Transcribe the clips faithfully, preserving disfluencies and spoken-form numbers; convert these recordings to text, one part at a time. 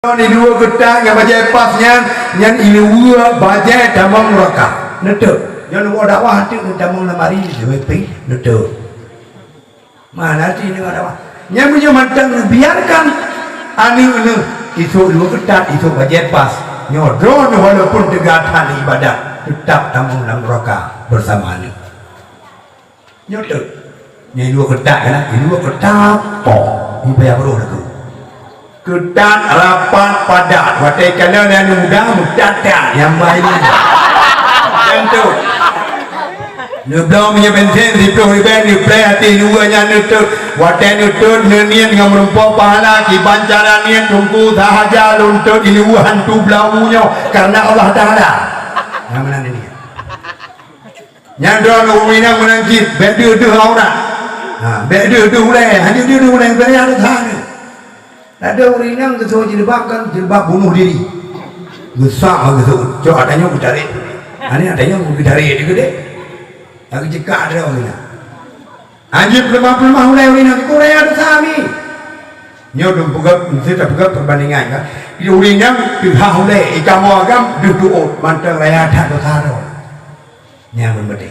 Nyoe iluweue keutat ngon bajée pas nyan, nyan iluweue bajée tamong neuraka. Neutôb. Nyoe neuwoe dakwah teuk neutamong lam ari, neutamong lam ari. Mana sih ini ada. Nyang meunyoe mantong neubiarkan aneuk neuh, isok iluweue keutat, isok bajée pas. Nyoe droeneuh walaupun teuga that ibadat, teutap tamong lam neuraka beusama aneuk. Nyoe teuk. Nyang iluweue keutat kan? Iluweue keutat po. Ni payah beurôh lagu. Keutat rapat padat. Watée kalon nyang muda meutat-tat nyang main. Tentu. Neubloe minyeuk bensin siplôh ribèe, neupleh ateueh iluweue nyan neutôt. Watée neutôt, neuniet ngon meureumpok pahala, kiban cara niet, Teungku, sahaja lôn tôt iluweue hantu beulawu nyoe karena Allah Taala. Nyang meunan neuniet. Nyan droeneuh ureueng inong meunan cit, bèk deuh-deuh aurat. Ha, bèk deuh-deuh ulèe, hana deuh-deuh ulèe, bèk deuh-deuh. Ladôm ureueng inong geusoe jilbab kan jilbab bunuh diri. Geusak geusoe, cok ata nyoe geutarek. Ani ata nyoe geutarek di keudè. Lagi cekak droe ureueng inong. Anjeuet peuleumah-peuleumah ulèe ureueng inong, ikôt raya desya mi. Nyoe dum peugah, meusti tapeugah peubandingan kan. Di ureueng inong teuhah ulèe, ikamoe agam deuh tuôt, mantong raya that desya droe. Nyang beutôi.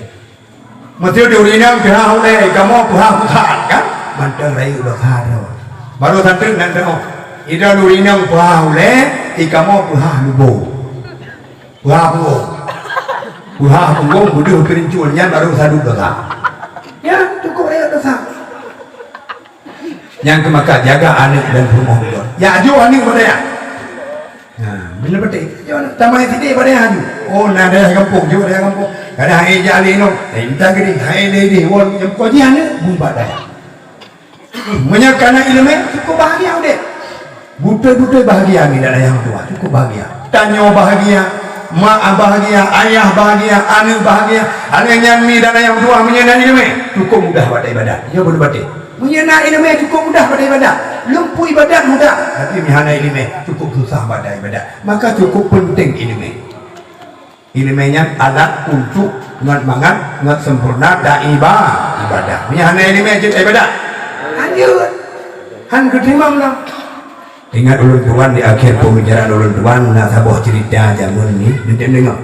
Meuseu di ureueng inong peuhah ulèe, kamoe peuhah pusat kan? Mantong rayeuk dosa droe. Baru satu nan teuôt. Ida ureueng inong peuhah ulèe, ikamoe peuhah lubô. Peuhah punggong. Peuhah punggong beudeuh peurincul nyan baru sadut dosa. Ya, cukup rayeuk dosa. Nyang keumakan jaga aneuk dan peurumoh ulôn. Ya, ajoh aneuk bak dayah. Ha, beuna beutôi. Ajoh aneuk tamah sidéh bak dayah ajoh. Oh, na dayah gampông, ajoh dayah gampông. Kadang hai jak lé nyoe, hai mita geudeh, hai lé deh, won nyang keu jih aneuk bak dayah. Meunyoe kana ileumèe, cukup bahagia udép. Beutôi-beutôi bahagia mi dan ayah meutuwah, cukup bahagia. Tanyoe bahagia, mak bahagia, ayah bahagia, aneuk bahagia. Aneuk nyan mi dan ayah meutuwah meunyoe na ileumèe, cukup mudah bak ibadat. Nyoe beutôi. Meunyoe na ileumèe cukup mudah bak ibadat. Lôn peue ibadat mudah, tapi meuhana ileumèe cukup susah bak ibadat. Maka cukup penting ileumèe. Ileumèe nyan alat untuk ngon mangat ngon sempurna dan iba-, ibadah. Meunyoe hana ileumèe jeuet ibadah. Lanjut. Han geuteurimong lom. Ingat ulôn tuan di akhé peumbicaraan ulôn tuan na saboh ceurita jameun ni, meudeungoe.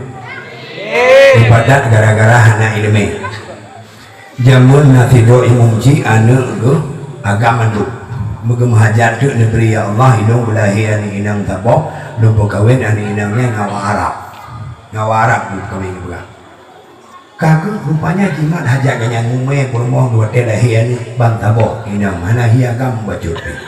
Ibadat gara-gara hana ileumèe. Jameun na sidroe imum chik aneuk geuh agam mandum. Meugeumeuhajat teuk neubri, "Ya Allah, ilôn beulahé aneuk inong saboh, lôn peukawen aneuk inong nyan ngon awak Arab." Ngon awak Arab lôn peukawen geupeugah. Ka geuh rupanya jimat hajat gobnyan, umé peurumoh geuh watèe lahé aneuk ban saboh inong, hana hi agam bacut pih.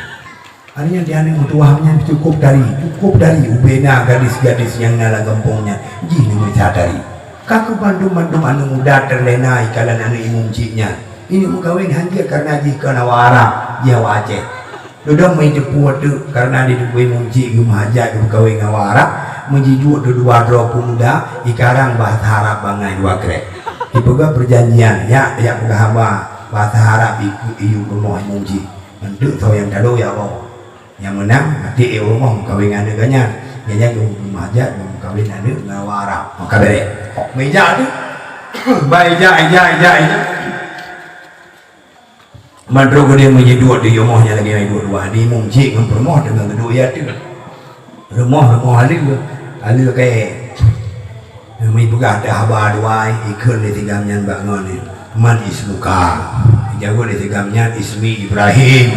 Aneuk nyan di aneuk meutuwah nyan cukup tari, cukup tari ubé na gadis-gadis nyang na lam gampông nyan jih neumeusa tari. Ka keuh bandum-bandum aneuk muda teulena ikalon aneuk imum chik nyan. Ineuk meukawen han jeuet kareuna jih kon awak Arab, jih awak Aceh. Dudoe meuteupeue teuk kareuna di tuboh imum chik geumeuhajat geumeukawen ngon awak Arab, meujiduek dua-dua droe peumuda ikarang bahasa Arab bangai dua krek. Ipeugah peujanjian, "Yak, yak peugah haba bahasa Arab i, i rumoh imum chik." Enteuk soe nyang talo ya Allah. Nyang meunang, até ék rumoh meukawen ngon aneuk gobnyan. Nyan nyang geumeuhajat meukawen aneuk ngon awak Arab. Maka bèrèh. Meujak tu. Ba ijak, ijak, ijak, ijak. Mandum keudeh meujiduek di rumoh nyan lagèe meujiduek dua. Di imum chik ngon peurumoh teungoh geuduek ya tu. Rumoh, rumoh aleue. Aleue kayèe. Meupeugah teuh haba dua, ikheun lé si agam nyan bak ngon nyoe, "Man ismuka?" Jaweueb lé si agam nyan, "Ismi Ibrahim."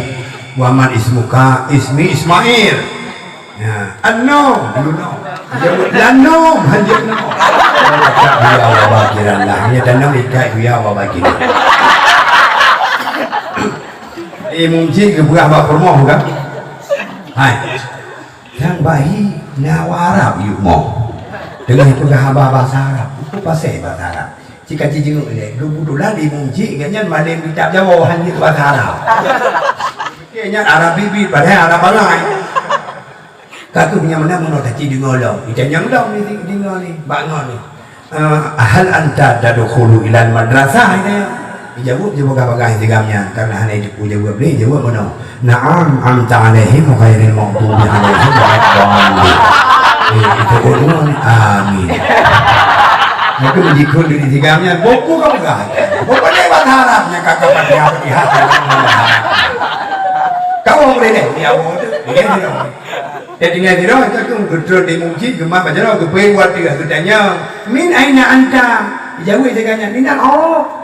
"Wa man ismuka?" "Ismi Ismail." Ya, "Anom?" "Belum nom." Jaweueb, "Lanom, hanjeuet nom." Buya wa bakiran lah. Nyan tanam ikat buya wa bakiran. Eh, mungkin geupeugah bak peurumoh kan? Hai. Nyang bahi nyawa Arab yue mo. Teungoh peugah haba bahasa Arab, itu pasai bahasa Arab. Cika cijenguk ilèe, keubeutulan di mujik gobnyan malém kitab Jawa hana bahasa Arab. Nyan Arab bibi padahai Arab bangai. Ka keuh nyang meunan meunoe taci deungoe lom. Itanyong lom ni deungoe ni, bak ngon ni. Eh, "Hal anta tadkhulu ilal madrasah?" Itanyong. Ijaweueb jih bagah-bagah si agam nyan, karena hana jiteupeue jaweueb lé, jaweueb meunoe, "Na'am, anta 'alaihim ghairil maghdubi 'alaihim waladdallin." Eh, itu ulun, amin. Maka jikheun diri si agam nyan, buku kau peugah. Buku ni bahasa Arab nyan, kakak Fatihah, Fatihah. Kamu boleh deh, dia awak tu, dia dia. Tinggai sidroe, ka keuh geutrön di meuseujid, geumah bak jaroe, geupeubuet teuh, geutanyong, "Min aina anta?" Jaweueb lagée nyan, "Minal Iraq."